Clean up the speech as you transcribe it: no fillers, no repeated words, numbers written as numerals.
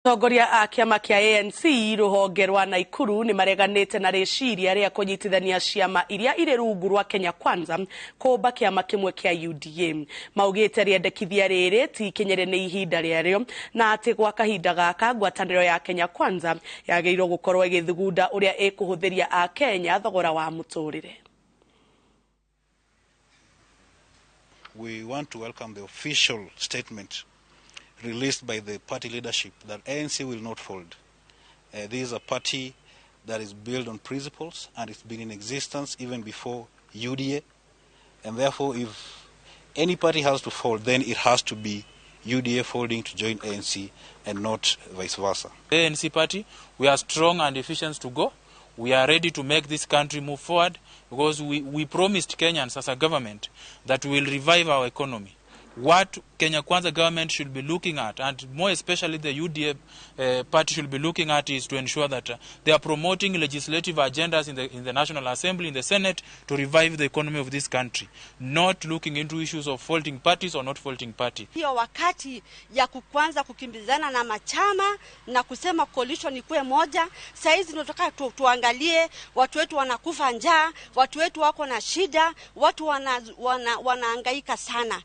Atongoria a kĩama kĩa ANC rũhonge rwa Naikuru nĩ mareganĩte na rĩciria rĩa kũnyitithania ciama iria irĩ rungu rwa Kenya Kwanza kũmba kĩama kĩmwe kĩa UDA. Maugĩte rĩendekithia rĩrĩ ti ikinyĩre nĩ ihinda rĩarĩo na atĩ gwa kahinda gaka ngwatanĩro ya Kenya Kwanza yagĩrĩirwo gũkorwo ĩgĩthugunda ũrĩa ĩkũhũthĩria Akenya thogora wa mũtũrĩre. We want to welcome the official statement released by the party leadership that ANC will not fold. This is a party that is built on principles and it's been in existence even before UDA. And therefore, if any party has to fold, then it has to be UDA folding to join ANC and not vice versa. The ANC party, we are strong and efficient to go. We are ready to make this country move forward because we promised Kenyans as a government that we will revive our economy. What Kenya Kwanza government should be looking at, and more especially the UDA party should be looking at, is to ensure that they are promoting legislative agendas in the National Assembly, in the Senate, to revive the economy of this country, not looking into issues of faulting parties or not faulting party. Hiyo wakati ya kwanza kukimbizana na machama na kusema coalition ikuwe moja. Saa hizi tunataka tuangalie watu wetu wanakufa njaa, watu wetu wako na shida, watu wanahangaika sana.